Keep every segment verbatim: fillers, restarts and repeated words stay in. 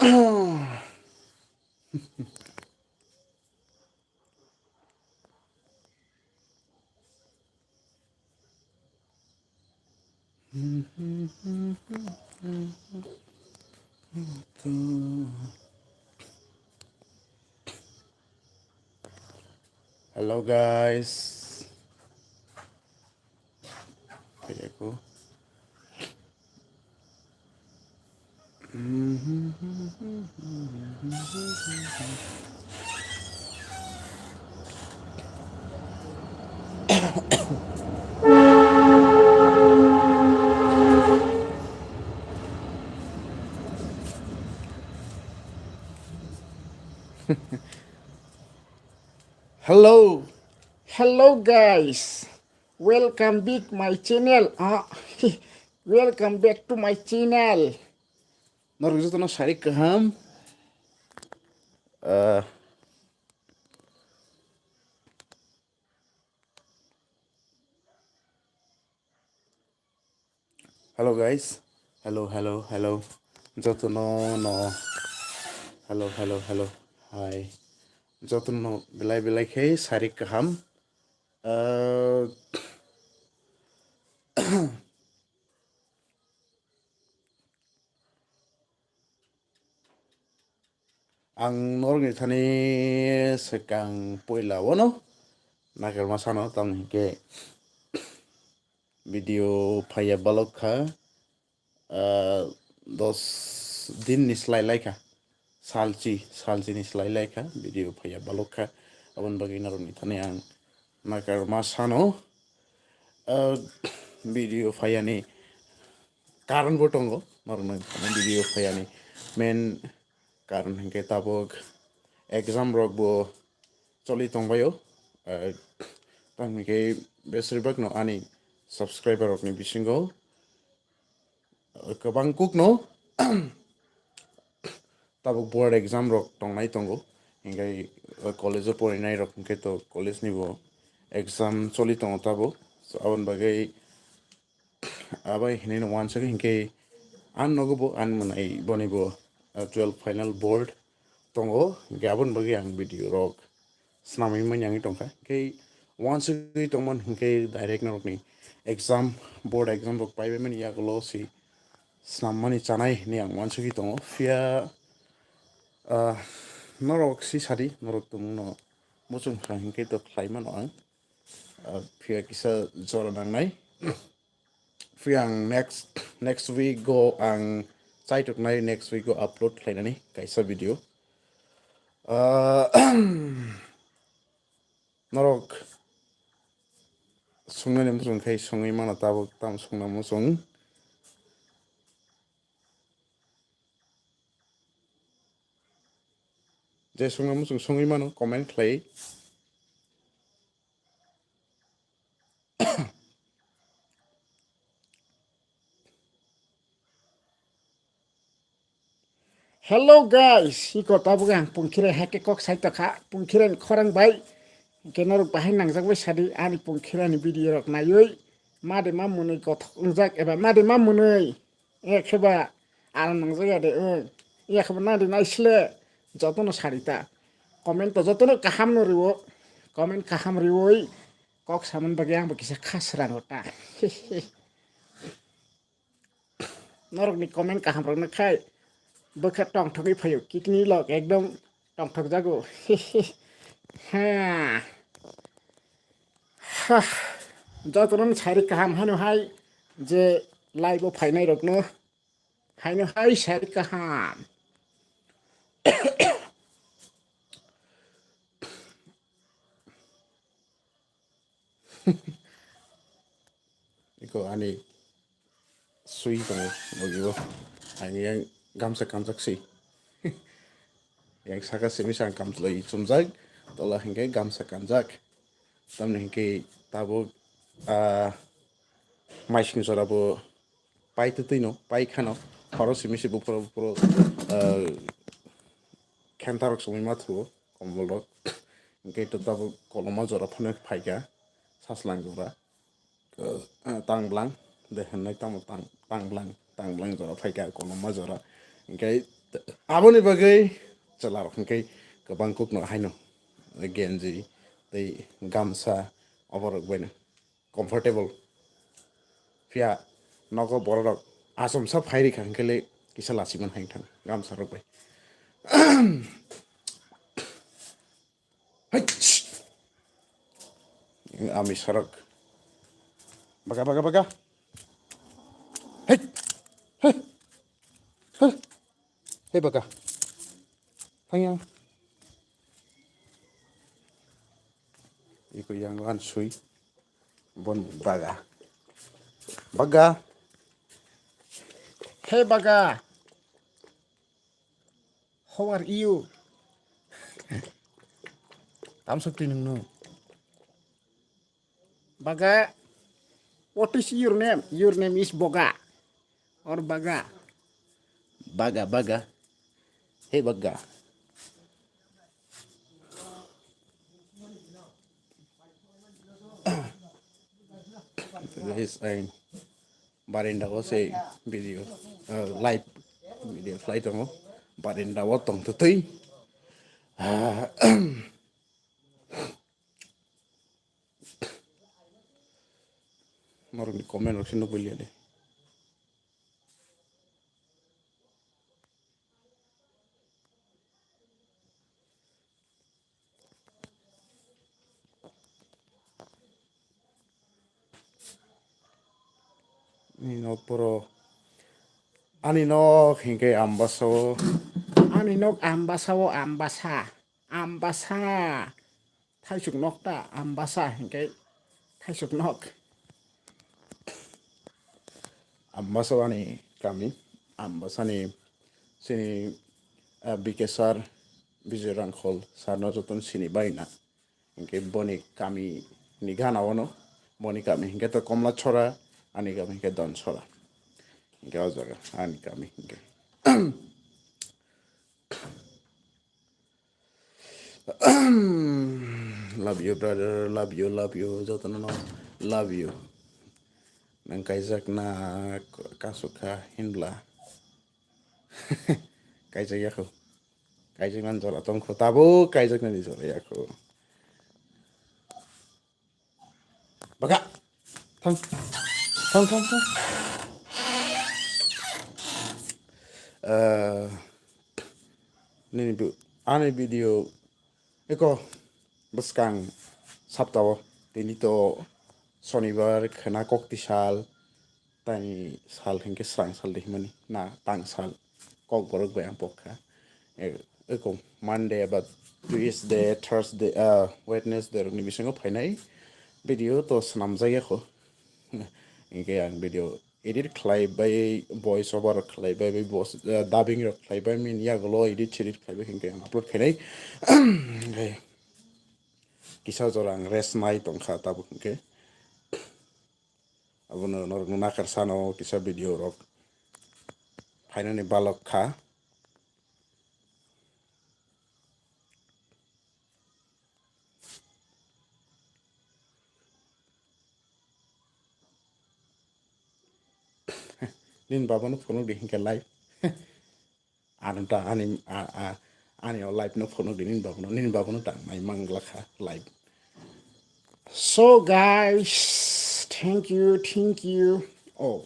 Hello guys. Kaya ko. Hello, hello guys, welcome back my channel. Ah, welcome back to my channel. Norok jotono sarik kaham. Ah, hello guys, hello, hello, hello. Jotono no, hello, hello, hello, hi. Jotono belai belai khe sarik kaham. Ah, ang norokni thani swkang puila ono nakarma sano, tamni hwnkhe video phaiya balok kha, ah, dos din ni slai lai kha, salchi, salchi ni slai lai kha, video phaiya balok kha, aboni bagwi norokni thani ang nakarma sano, ah, video phaiyani karon bo tongo, norokno video phaiyani main karon hinkhe tabuk exam rok bo choli tongbaio, ah, tamni khe besir bak no ani subscriber rokni bisingo kwbang kuk no tabuk board exam rok tongnai tongo, hinkhe college o porinai rok hinkhe to college ni bo exam choli tongo tabuk. So, aboni bagwi abai hinwi no wansuk hinkhe ang nogo bo, ang mwnai boni bo, ah, twelve final board tongo, hinkhe aboni bagwi ang video rok swnamwi manya wngwi tongkha. Hinkhe wansugwi tongmani hinkhe direct norokni exam, board exam rok paibaimani yagulo si swnammani chanai hinwi ang wansugwi tongo. Phiya, ah, norok si sadi, norok tongmungno muchung kha hinkhe to khlai mano ang. Ah, phiya kisa jora nangnai. Phiya ang next, next week go ang chaituknai, next week go upload khlainani kaisa video. Ah, norok sungnani muchung khai sungwi mano tabuk, tam sungna muchung. Je sungna muchung sungwi mano comment khlai. Hello guys, iko tabuk ang pungkhira hake kok sai tokha, pungkhira ni khorang bai, hingke norok bahai nangjak bai sadi ani pungkhira ni video rok naiwi, ma de ma mwnwi kothok wngjak eba ma de ma mwnwi, e khe ba aram nangjak ya de, e, ya khe ba nadi naisle, jotono sadi ta, comment to jotono kaham no riwo, comment kaham riwi, kok samani bagwi ang bo kisa kha srango ta. Norokni comment kaham rokno khai bwkha tongthogwi phaio, kidney lok ekdom tongthok jago. Ha. Ha. Jotono sari kaham haino hai je live o phainai rokno haino hai sari kaham. Iko ani sui tongo, bogibo. Ani yang gamsa kanjak si. Yang saka simi sang kamchlai chumjak, tola hingke gamsa kanjak. Tamni hingke tabuk, ah, maising jora bo pai twtwi no, pai khano, horo simi si buphuru buphuru, ah, khentarok songwi ma thuo, kombolrok. Hingke to tabuk koloma jora phano phaikha, saslang jora. Ah, tangblang, de hwnwi tamo tang-, tangblang, tangblang jora phaikha, koloma jora. Hingke Aboni bagwi chwlarok hwnkhe kwbang kukno haino genji tei gamsa oborok baino comfortable. Phiya nogo bororok achomsa phai rikha hwnkhe le kisa lachimani hai thang gamsarok bai. Hai! Ami sarok. Baga, baga, baga. Hai! Hai! Hai! Hai, baga. Thang yang. Iko yang lan sui. Bon baga. Baga. Hey, baga. How are you? Tamsok twi nungno. Baga, what is your name? Your name is Boga or Baga? Baga, Baga. Hey, Baga. Guys, I Barenda o se video, ah, live video khlai tongo. Barenda o tong twtwi. Ah, norokni comment rok se nugwi liya de. Ani nok poro, ani nok hinkhe Ambasa o. Ani nok Ambasa o, Ambasa. Ambasa. Thaisuk nok ta, Ambasa hinkhe thaisuk nok. Ambasa o ani kami, Ambasa ni sini, ah, B K sir, Bijoy Rangkhol sir no jotono sini baina. Hinkhe boni kami ni gana ono, boni kami hinkhe to Komlachora, ani kami hinkhe Donchora. Hinkhe o jaga ani kami hinkhe. Love you, brother, love you, love you, jotono no love you. Nang kaijak na kasukha hinbla. Kaijak yakho. Kaijak nani jora tongkho, tabuk kaijak nani jora yakho. Baka. Thang. Thang, thang, thang. Eh, nini bi-, ani video eko bwskang saptao tini to sonibar khwna kokti sal. Tani sal hinkhe srang sal de himani na tang sal. Kokborok bai ang pokha. E, eko Monday ba Tuesday, Thursday, ah, Wednesday rokni bisingo phainai video to swnamjak yakho. Hinkhe ang video edit khlai bai, voice over khlai bai, bai bos-, ah, dubbing rok khlai bai, mini yagulo edit sedit khlai bai hinkhe ang upload khainai. Hinkhe kisa jora ang rest nai tongkha tabuk hinkhe. Abono norokno nakar sano kisa video rok phainani balok kha. Nini babono phunuk di hinkhe live. Ano ta ani, a, a, ani o live no phunuk di nini babono, nini babono ta nai manglakha live. So guys, thank you, thank you. Oh,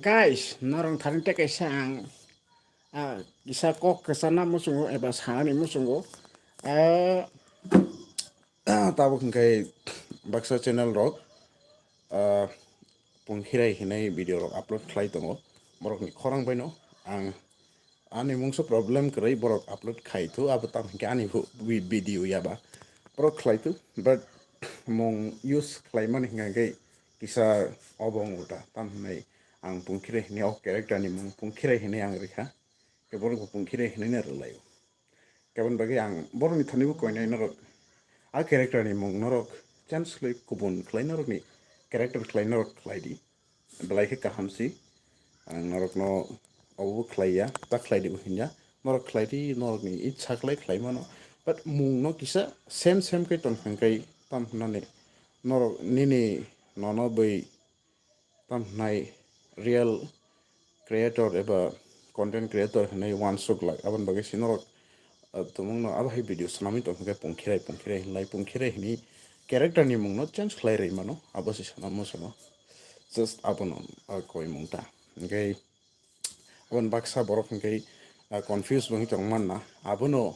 guys, norong thani tei kaisa ang, ah, kisa kok kwchana muchungo eba sanani muchungo. Ah, tabuk hinkhe baksa channel rok, ah, pungkhirai hinai video rok upload khlai tongo. Borokni khorang baino ang ani mungsa problem kwrwi borok upload khai thu, abo tam hinkhe ani hu-, wi-, video yaba. Borok khlai thu, but mung use khlaimani hinkhe kisa obo wng uta. Tam hinai ang pungkhirai hinai o character ni mung pungkhirai hinai ang rikha. Khe borok bo pungkhirai hinai no rwlaio. Keboni bagwi ang borokni thani bo koinai norok a character ni mung norok change khlai kubun khlai norokni character khlai norok khlai di. Belai khe kaham si. Ang norokno obo bo khlai ya, ta khlai di bo hinya. Norok khlai di, norokni ichha khlai khlai mano. But mung no kisa same same khe tong kha khe tam hwnani norok nini nono bai tam hwnai real creator eba content creator hinwi uansuk lai, aboni bagwi se norok, ah, tumungno abo hai video swnamwi tong khe pungkhirai pungkhirai hinlai pungkhirai hinwi character ni mungno change khlai rwi mano, abo se sana muchungo. Just abono, ah, koi mung ta. Hwnkhe aboni baksa borok hwnkhe, ah, confuse bo wngwi tong manna. Abono,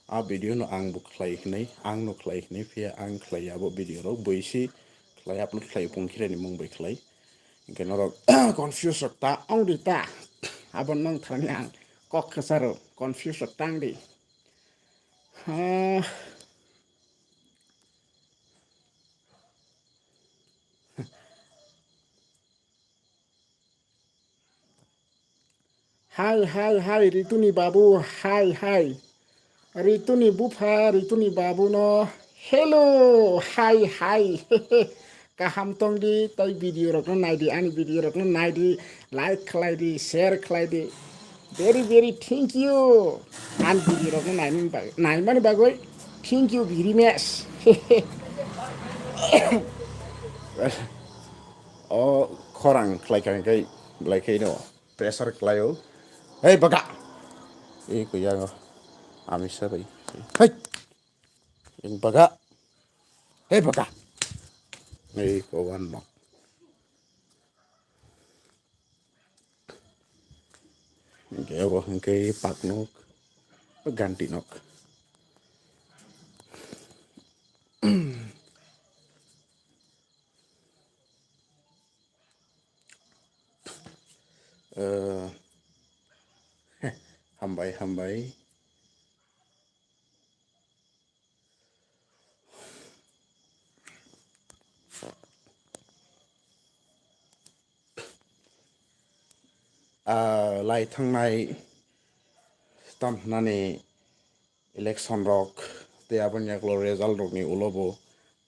ah, video no ang bo khlai hinwi, ang no khlai hinwi, phiya ang khlai abo video rok, boisi khlai upload khlai pungkhirani mung bai khlai. Hwnkhe norok confuse rok ta wng di ta. Abo nang thani ang kok kwcharo confuse rok tang di. Ah. Hai, hai, hai, Rituni babu, hai, hai. Rituni bupha, Rituni babu no. Hello, hai, hai. Kaham tong di, tai video rok no nai di, ani video rok no nai di, like khlai di, share khlai di. Very, very thank you. Ani video rok no nai mani bagwi, nai mani bagwi thank you very much. O khorang khlai kha khe belai khe no pressure khlai o. Hei baka. Ei kuya ngo. Ami sa bai. Hei. Eng baka. Hei baka. Ei ko wan nok. Hingke abo hingke pak nok. Ganti nok. Eh, hambai, hambai. Ah, lai thangnai tam hwnani election rok tei aboni yagulo result rokni ulo bo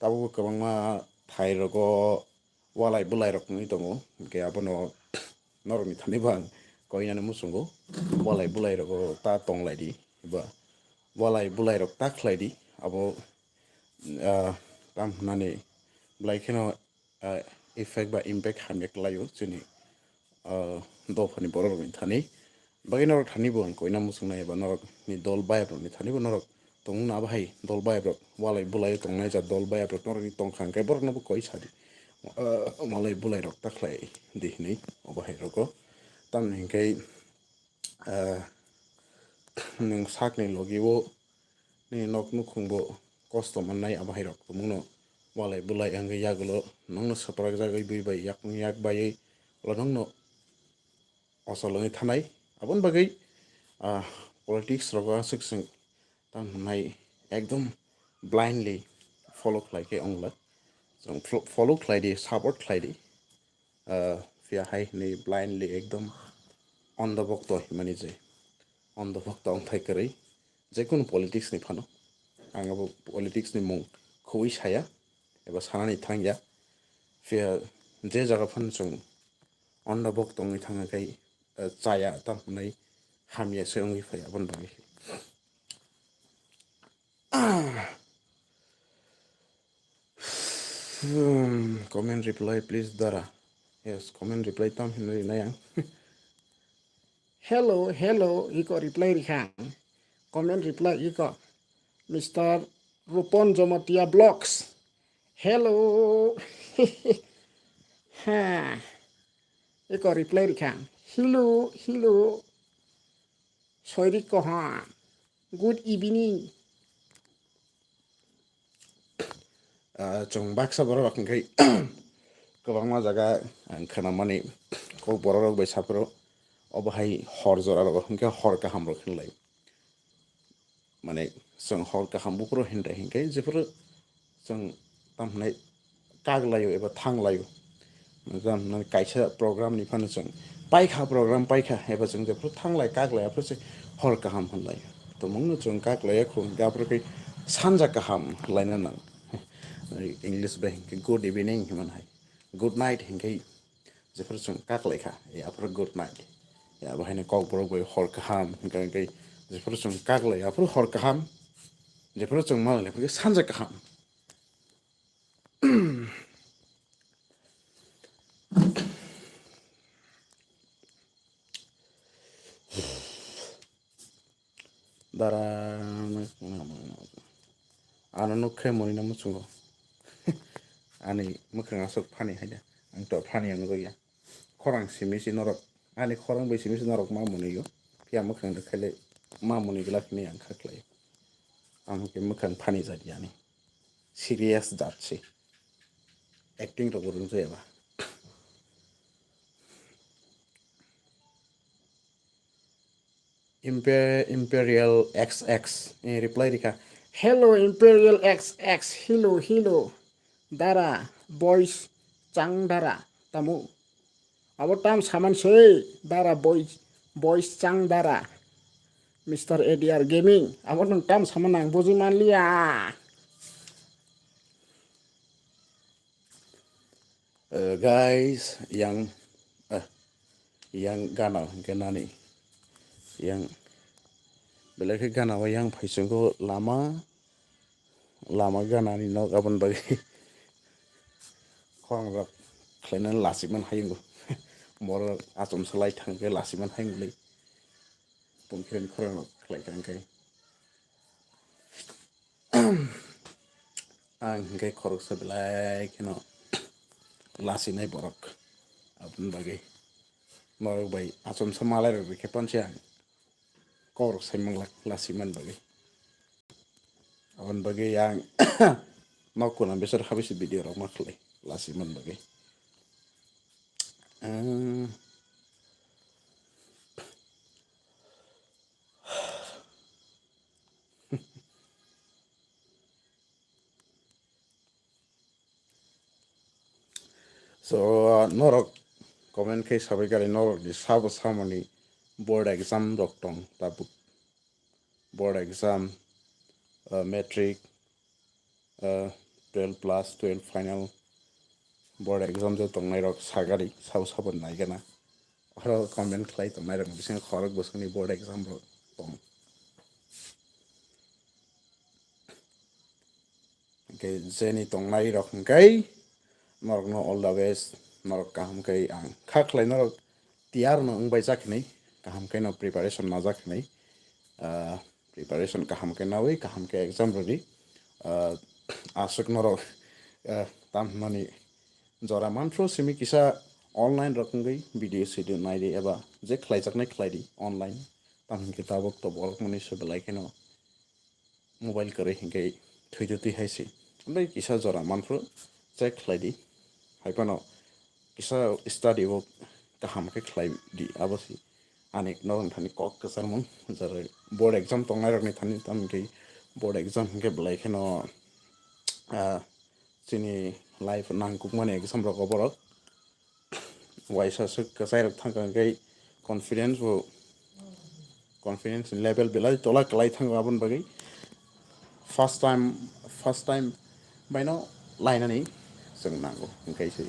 tabukbo kwbangma thai rogo walai bulai rok wngwi tongo, hwnkhe abono norokni thani bo ang koinani muchungo walai bulai rogo ta tonglaidi eba walai bulai rok ta khlaidi abo, ah, tam hwnani belai kheno ah, effect ba impact hamya kwlaio chini, ah, dophani borok rokni thani. Bagwi norok thani bo ang koina muchungnai eba norokni dol bayap rokni thani bo norok tongmung no abo hai dol bayap rok walai bulai tongnai ja dol bayap rok norokni tongkha hwnkhe borok no bo koi sadi. Ah, walai bulai rok ta khlai di hinwi obo hai rogo. Tamni hwnkhe, ah, nwng sakni logi o nini nok nukhung bo kosto mannai abo hai rok tongmung no walai bulai wngwi yagulo nokno swprak jagwi bui bai yakung yak baiwi ulo nokno ochol wngwi thanai aboni bagwi, ah, politics rogo aswk chwng tamo hwnai ekdom blindly follow khlai khe wngla chwng flo-, follow khlai di support khlai di. Ah, phiya hai hinwi blindly ekdom ondho bhokto himani je ondho bhokto wngthai kwrwi jekunu politics ni phano ang abo politics ni mung khobwi saya eba sanani thangya phiya je jaga phano chwng ondho bhokto wngwi thangkhe, ah, chaya tamo hwnwi hamya se wngwi phai aboni bagwi. Hmm, comment reply please dara. Yes, comment reply tam hinwi rinai ang. Hello, hello, iko reply rikha ang. Comment reply iko. Mister Rupon Jomatia Vlogs. Hello. Ha. Iko reply rikha ang. Hello, hello. Soirik Kohan. Good evening. Ah, chwng baksa borok rok hwnkhe kwbangma jaga ang khwnamani kok borok rok bai saphuru obo hai hor jora rogo hwnkhe hor kaham rok hinlai. Mane chwng hor kaham buphuru hinlai hwnkhe jephuru chwng tamo hwnai kak laio eba thang laio. Jang hwnwi kaisa program ni phano chwng paikha, program paikha eba chwng jephuru thanglai kaklai aphuru se hor kaham hwnlai. Tumungno chwng kaklaiya khung hwnkhe aphuru khe sanja kaham hwnlaina nang. English bai hwnkhe good evening hwnmani hai. Good night hwnkhe jephuru chwng kaklaikha, e aphuru good night. E abo haino kokborok bai hor kaham hwnkhe, hwnkhe jephuru chwng kaklai aphuru hor kaham. Jephuru chwng malailai aphuru khe sanja kaham. Dara ano nuk khe muni no muchungo. Ani mwkhang aswk funny hai da. Ang to funny ang ya. Khorang simi si norok. Ani khorang bai simi si norok ma muni yo. Phiya mwkhang de khale ma muni gla khini ang kha khlai. Ang ke mwkhang funny jat yani. Serious jat si. Acting rok rung jaya ba. Impe-, Imperial X X, eh, reply rikha. Hello, Imperial X X, hello, hello. Dara, boys, chang dara, tamu. Abo tam saman se, dara, boys, boys, chang dara. Mister A D R Gaming, abo nung tam saman ang buji manliya. Eh, guys, yang, eh, yang gana hingke nani, yang belai khe gana o yang phaichungo lama, lama gana ni nok aboni bagwi khorang rok khlainani lachimani hayung borok achomsa lai thangkhe lachimani hayung le pungkhirani khorang rok khlai thangkhe. Ang hingke khoroksa belai kheno lasinai borok. Aboni bagwi norok bai achomsa malai rok rikhe panse ang kok rok sai manglak lasi man bagwi. Aboni bagwi ang nok kuna besar habisi video rok ma khlai lasi man bagwi. Ang So, uh, norok comment khe sabai kari norok ni sabo samani board exam rok tong tabuk. Board exam, uh, matric, uh, twelve plus twelve final board exam je tongnai rok sagari sabo sabo naigana. Oro comment khlai tongnai rok bisingo khorok bwswkni board exam rok tong. Hingke jeni tongnai rok hingke norokno all the best, norok kaham khe ang kha khlai norok tiyar no wngbai jak hinwi kaham khe no preparation najak hinwi, ah, preparation kaham khe nawi kaham khe exam rwdi, ah, aswk norok, ah, tam hwnmani jora manphru simi kisa online rok wngwi video sidio naidi eba je khlaijaknai khlaidi online tam hinkhe tabuk to borok mani se belai kheno mobile kwrwi hinkhe thwi twi twi hai se. Omo kisa jora manphru check khlai di. Hai phano kisa study o kaham khe khlai di abo se. Ani norok thani kok kwchar mung jara board exam tongnai rok ni thani tamo khe board exam hinkhe belai kheno, ah, chini life nangkukmani exam rok o borok. Waisa swk kwchai rok thangkha hwnkhe confidence bo, confidence level belai tola kwlai thango aboni bagwi. First time, first time baino lainani chwng nango hwnkhe se.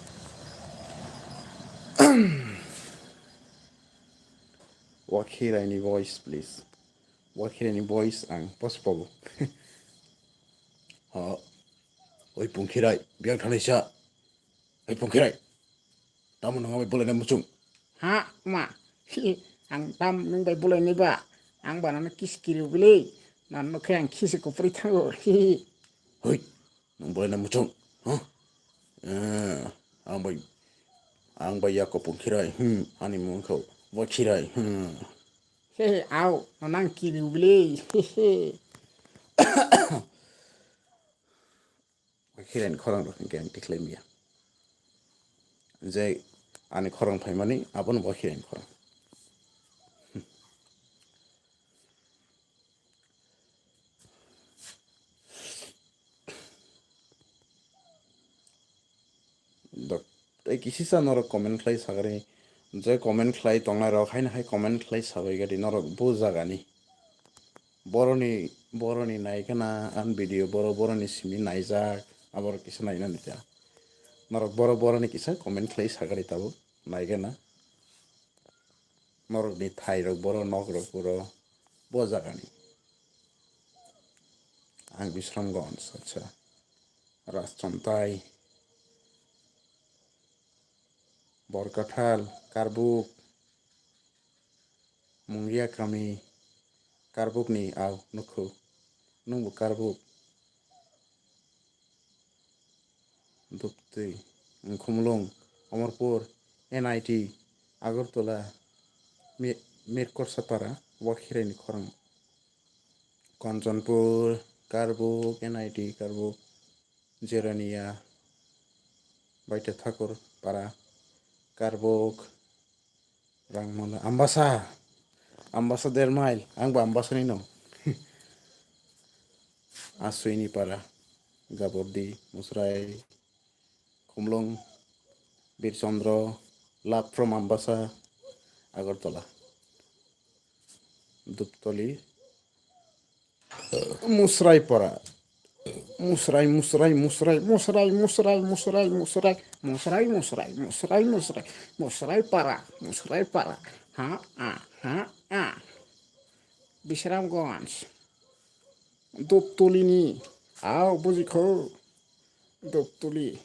Wakhirai ni voice, please. Wakhirai ni voice ang post pogo. Ha, oi Pungkhirai, biyang thanai sa. Oi Pungkhirai. Tamo nang bai bolai na muchung. Ha, ma. Ang tam nung bai bolai ni ba. Ang ba nang kiskiri bili. Nang no khe ang khisi kupri thango. Hoi. Nung bolai na muchung. Ha? Eh, ang bai, ang bai yako Pungkhirai. Hmm, ani mung kho. Wakhirai. Hmm. He, he, au, no nang kiri bili. He, he. Khiren khorang rok hingke ang tikhlai maya. Je ani khorang phaimani abono bo khiren khorang. Dok, tei kisisa norok comment khlai sagari, je comment khlai tongnai rok haino hai comment khlai sabai gadi norok bo jagani. Boroni, boroni naikhe na an video, boro, boroni simi naijak, aboro kisa naina nita. Norok boro, boroni kisa comment khlai sagari tabuk naikhe na. Norokni thairok boro, nokrok boro, bo jagani. Ang Bisramganj, acha. Rajchontai, Borkathal, Karbuk, Mungia kami, Karbuk ni au nukhu. Nungbo Karbuk. Duptwi, Khumulwng, Amarpur, N I T, Agartala, Mi-, Mirkorsapara, Wakhirai ni khorang. Kanchanpur, Karbuk, N I T, Karbuk, Jerania, Baita Thakur para, Karbuk, Rangmala, Ambasa, Ambasa der mile, ang bo Ambasa ni no. Aswini para, Gabordi, Musrai, Khumlung, Birchandra, Love from Ambasa, Agartala, Duptoli, Musrai para. Musrai, musrai, musrai, musrai, musrai, musrai, musrai, musrai, musrai, musrai, musrai, musrai, musrai para, musrai para. Ha, a, ha, a. Bisramganj. Doptoli ni. Ao, bujikho. Doptoli.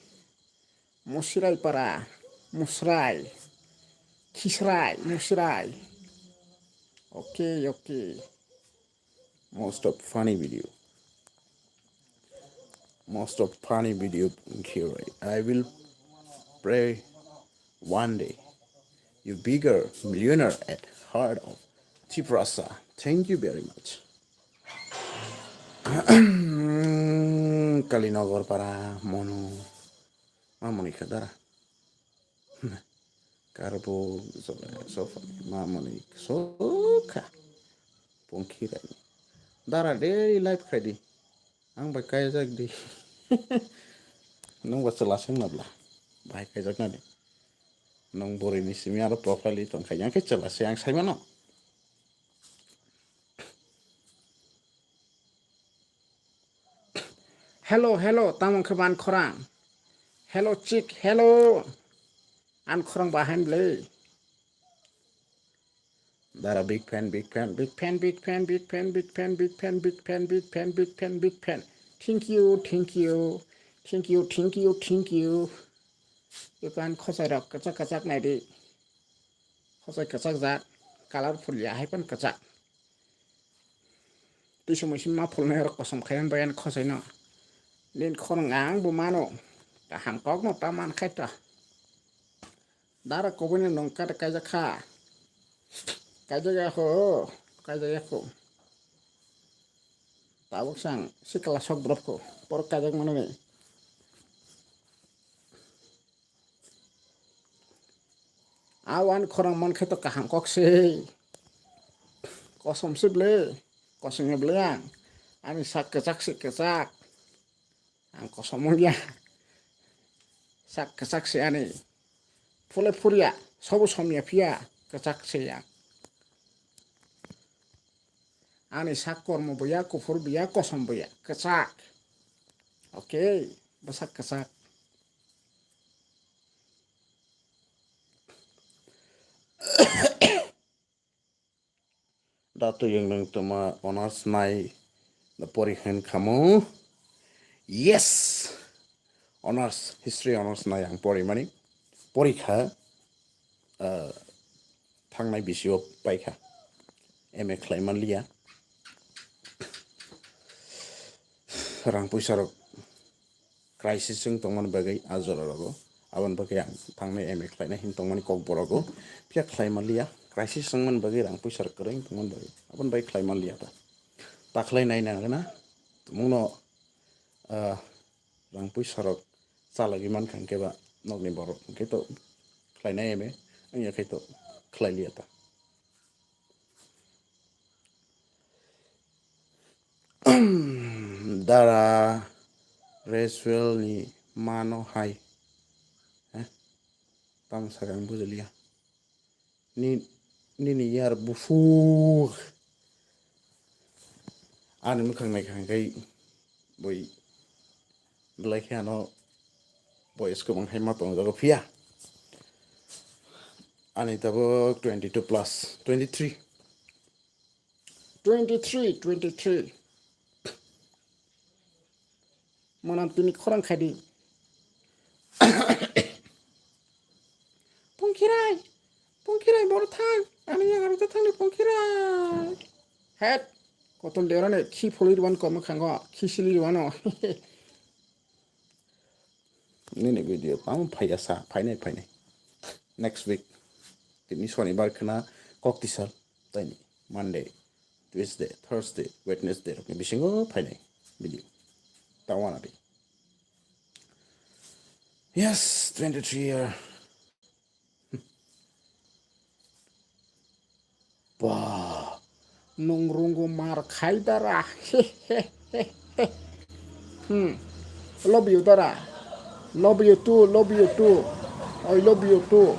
Musirai para. Musrai. Khisrai, Musirai. Okay, okay. Most of funny video. Most of funny video here. I will pray one day you bigger millionaire at heart of Tiprasa. Thank you very much. Kalinagar para Monu. Mamoni kadara. Karbo sofa mamoni soka. Pongkhirai. Dara daily life khaidi. Ang bai kaijak di. Nung ba chwla seng nabla. Bai kaijak nadi. Nung bori ni simi aro profile i tongkha yang khe chwla se ang saimano. Hello, hello, tamo khe ban khorang. Hello, chick, hello. An khorang bahan ble. Dara big fan, big fan, big fan, big fan, big fan, big fan, big fan, big fan, big fan, big fan, big fan. Thank you, thank you, thank you, thank you, thank you. Ikan khosai rok kachak kachak nai di. Khosai kachak jak, colorful ya hai pan kachak. Twi somoi simi ma phulnai rok kosom khai ang bai ani khosai no. Nin khorang ang bo mano. Kaham kok no ta man khai ta. Dara koboi no nong kata kaijak kha. Kaijak ya kho, kaijak ya kho. Tabuk sang sikla sok drop kho. Por kaijak mano ni. Awan khorang man khe to kaham kok se. Kosom se ble. Kosom ya ble ang. Ani sak kachak se kachak. Ang kosom ya. Sak kachak se ani. Phule phurya. Sobo somya phiya. Kachak se ya. Ani sak kormo boya, kuphur boya, kosom boya. Kachak. Okay. Bwsak kachak. Da to yang nang toma honors nai na pori khan khamu. Yes. Honors, history honors nai ang pori mani. Pori kha, ah, thangnai bisio pai kha. M A khlai man liya. Rang puisa rok crisis wng tongmani bagwi a jora rogo. Aboni bagwi ang thangnai M A khlainai hin tongmani kok borogo. Phiya khlai man liya. Crisis wngmani bagwi rang puisa rok kwrwi wng tongmani bagwi. Aboni bagwi khlai man liya ta. Ta khlai nai nang na. Tumungno, ah, rang puisa rok chalagwi man kha hwnkhe ba nokni borok hwnkhe to khlainai M A. Wngya khe to khlai liya ta. Dara Reswell ni mano hai. Eh? Tamo sakha ang bujiliya. Ni, nini yar bufuk. Ani mwkhang naikha hwnkhe bui belai khe ano boyes kwbang hai ma tongjago phiya. Ani tabuk twenty two plus, twenty three. Twenty three, twenty three. Manam tini khorang khai di. Pungkhirai, Pungkhirai boro thang. Ani yago rwjak thangni Pungkhirai. Het. Kotul derane khi pholi rwan komo khango, khi sili rwano. Nini video tamo phaiya sa, phainai, phainai. Next week. Tini sonibar khna kok tisal, taini Monday, Tuesday, Thursday, Wednesday rokni bisingo phainai video. Tawana di. Yes, twenty-three year. Ba, nung rungo mar khai dara. Hmm. Love you, dara. Love you too, love you too. I love you too.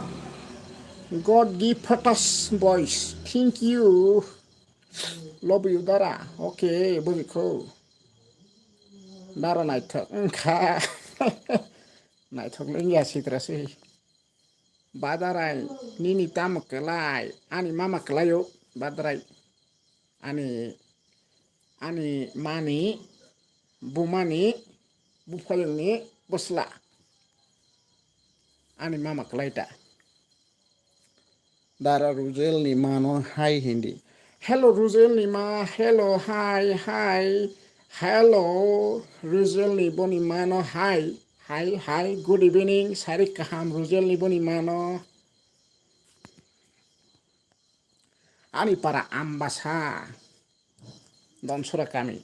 God give us boys. Thank you. Love you, dara. Okay, bujikho. Dara naithok wngkha. Naithok le wngya sitra se. Badarai, nini tamo kwlai, ani mama kwlaio, Badarai. Ani, ani mani, bumani, buphayungni bwsla. Ani mama kwlai ta. Dara Ruzel ni mano hai hindi. Hello Ruzel ni ma, hello, hi, hi. Hello Ruzel ni boni mano hai, hi, hi. Good evening, sari kaham Ruzel ni boni mano. Ani para Ambasa, Donsora kami.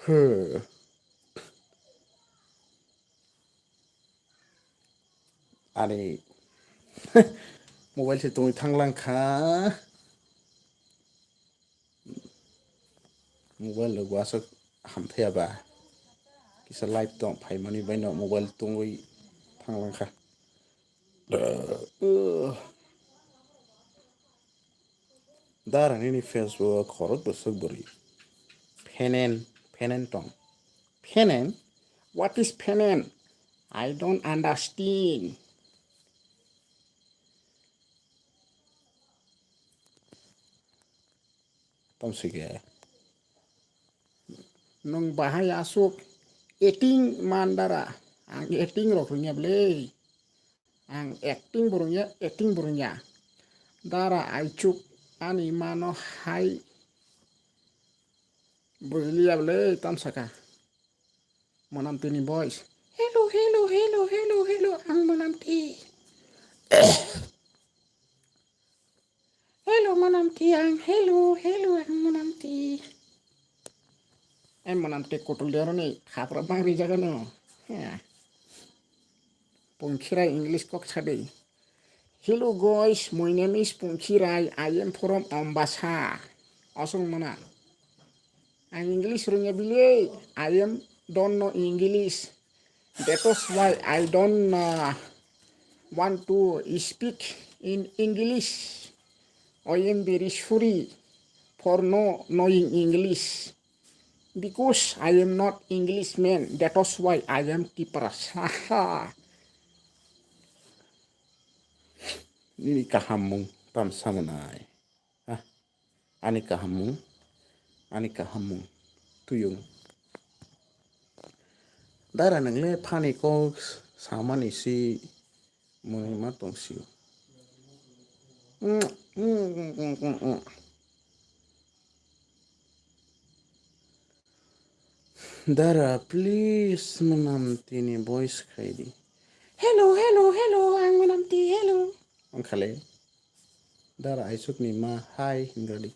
Huh. Ani mobile se tongwi thanglang kha. Mobile rok aswk hamthaya ba. Kisa live tong phaimani baino mobile tongwi thanglang kha. Dara nini Facebook o khorok bwswk bwrwi. Phenen, phenen tong. Phenen? What is phenen? I don't understand. Tamsike. Nwng bahai aswk acting man dara. Ang acting rok rwngya bwle. Ang acting bo rwngya, acting bo rwngya. Dara aichuk ani mano hai. Bujiliya bwle tamsaka. Monamti ni voice. Hello, hello, hello, hello, hello, ang Monamti. Hello, Monamti, ang hello, hello, ang Monamti. Ang Monamti kutul deroni khapra bangri jagano. Ya. Pungkhirai English kok sadi. Hello guys, my name is Pungkhirai. I am from Ambasa. Aswk mana. Ang English rwngya bile, I am don't know English. That is why I don't uh, want to speak in English. I am very sorry for no knowing English. Because I am not Englishman, that is why I am Tiprasa. Nini kahammung tamsa mwnai. Ah, ani kahammung, ani kahammung tuyung. Dara nwngle phani kok samani si mwnwi ma tong sio. Dara, please, Monamti ni voice khai di. Hello, hello, hello, ang Monamti, hello. Ang khale. Dara, aichuk ni ma, hi, hingradi.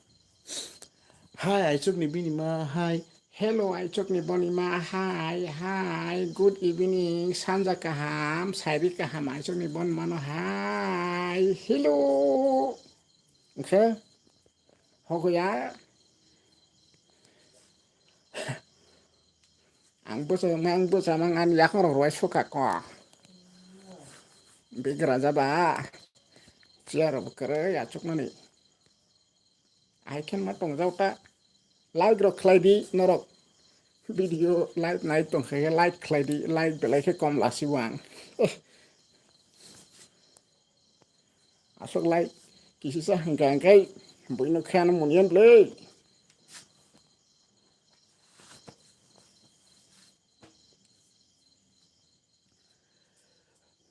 Hi, aichuk ni bini ma, hi. Hello, aichuk ni boni ma, hi, hi. Good evening, sanja kaham, sairi kaham, aichuk ni bon mano, hi. Hello. Okay? Hogoya. Ang bwsa mang, ang bwsa mang, ang yakung rok rwai suka ko. Bigra jaba. Chair rok kwrwi achukmani. Ai khe ma tong jau ta. Like rok khlai di norok. Video like nai tong khe like khlai di. Like belai khe kom lasi wang. Aswk lai kisisa hwnkha hwnkhe buino kheno moniyan bwle.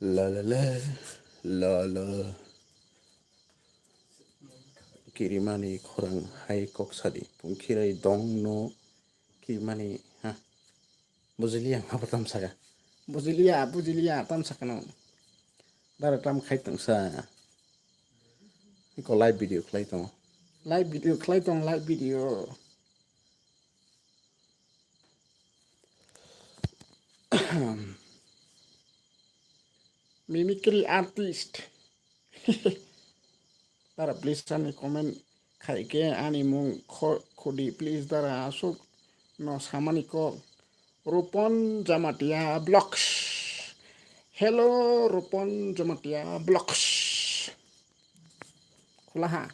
La la la, Lolo. Kirimani khorang hai kok sadi. Pungkhirai dong no kirimani ha. Bujiliya ma tam saka. Bujiliya, bujiliya tam saka no. Dara tam khai tong sa. Ko live video khlai tong. Live video khlai tong, live video. Mimicry artist. Dara, please, ani comment khai khe ani mung kho-, khudi, please, dara, aswk no samani kok. Rupon Jamatia Vlogs. Hello, Rupon Jamatia Vlogs. Khulaha.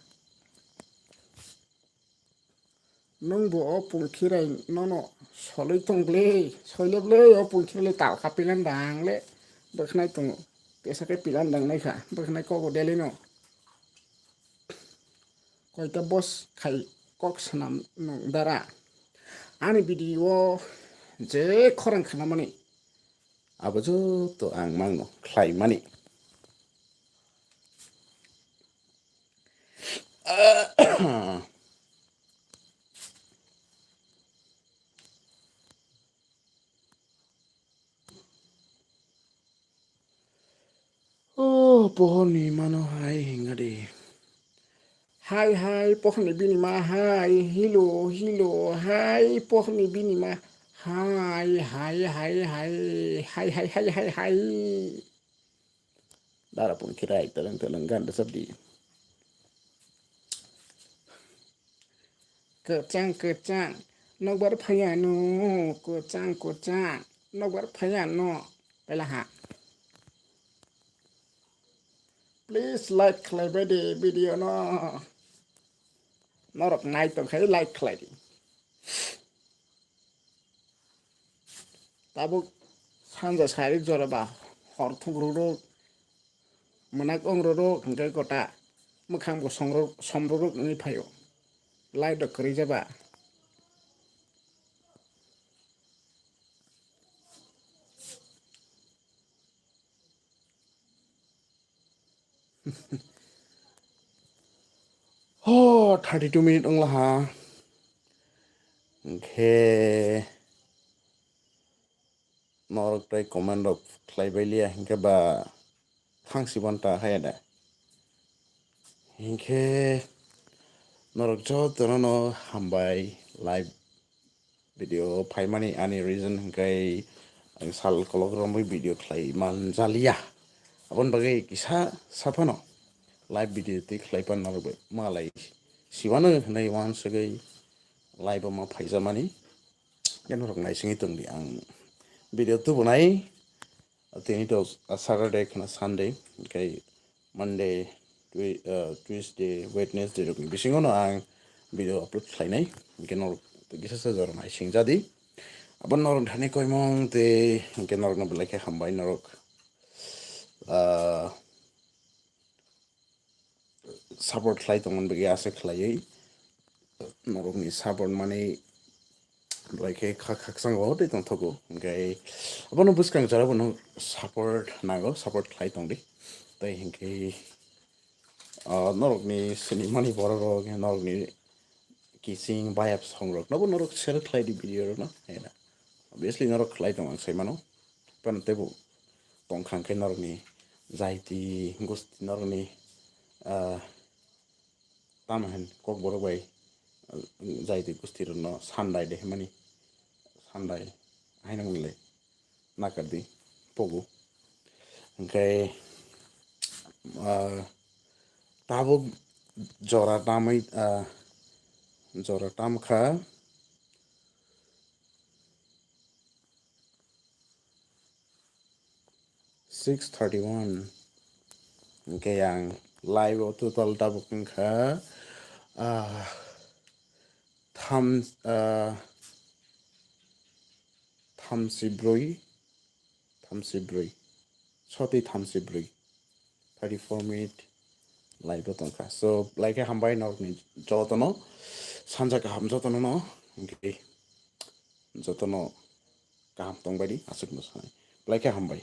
Nwng bo o pungkhirai nono soloi tong ble, soile ble o pungkhirai le talkha pilan dang le, bwkhnai tongo. Tesa khe pilan dang nai kha, bwkhnai kobo deli no. Koita boss khai kok swnam nwng dara. Ani video o je khorang khnamani, abo joto ang mangno khlai mani. O pohorni mano hai hinga di. Hai hai pohorni bini ma hai, hilo hilo hai pohorni bini ma hai hai hai hai hai hai hai hai hai. Dara pun kirai teleng teleng gan resap di. Kwchang kwchang nokbar phaiya no, kwchang kwchang nokbar phaiya no, pela ha. Please like khlai bai di video no. Norok nai tong khai like khlai di. Tabuk sanja sari jora ba hor thuk ruruk, mwnakong ruruk hwnkhe gota mwkhang bo songruk, somruruk wngwi phaio. Light rok kwrwi jaba. Ho, thirty two minute wngla ha. Hwnkhe norok tei comment rok khlai bai liya, hwnkhe ba thang si bon ta haya da. Hwnkhe norok jotono no hambai live video phaimani ani reason hwnkhe ang sal kolok romwi video khlai manjaliya. Aboni bagwi kisa saphano live video twi khlai pan norok bai malai sibano hwnwi wansugwi live o ma phaijamani. Khe norok naisingwi tongdi ang video tubunai. Tini to Saturday khna Sunday, hwnkhe Monday, Tui-, uh, Tuesday, Wednesday rokni bisingono ang video upload khlainai. Hwnkhe norok kisa sa jora naising jadi. Abo norok thani koimong tei hwnkhe norokno belai khe hambai norok, uh, support khlai tongmani bagwi asa khlaiwi norokni support mani belai khe kha khakchangbo tei tongthogo. Hwnkhe abono bwskang jora bono support nango, support khlai tongdi. Tei hwnkhe, ah, norokni sinimani borok rok, norokni kiching bayap song rok nobo norok share khlai di video rok no, hai na. Obviously norok khlai tong ang sai mano. Pan teibo tong kha hwnkhe norokni jaiti gusti norokni, ah, tamo hin kokborok bai, ah, jaiti gusti rok no sandai de himani sandai hai nang le. Nakardi pogo. Hwnkhe, ah, tabuk jora tamwi, ah, jora tamkha six thirty one. Hwnkhe ang live o total tabuk wngkha, ah, tham, ah, thamsi brwi, thamsi brwi, soti thamsi brwi, thirty four minute live o tongkha. So, belai khe hambai norokni jotono, sanja kaham jotono no, hwnkhe jotono kaham tongbaidi, aswkno sanai. Belai khe hambai.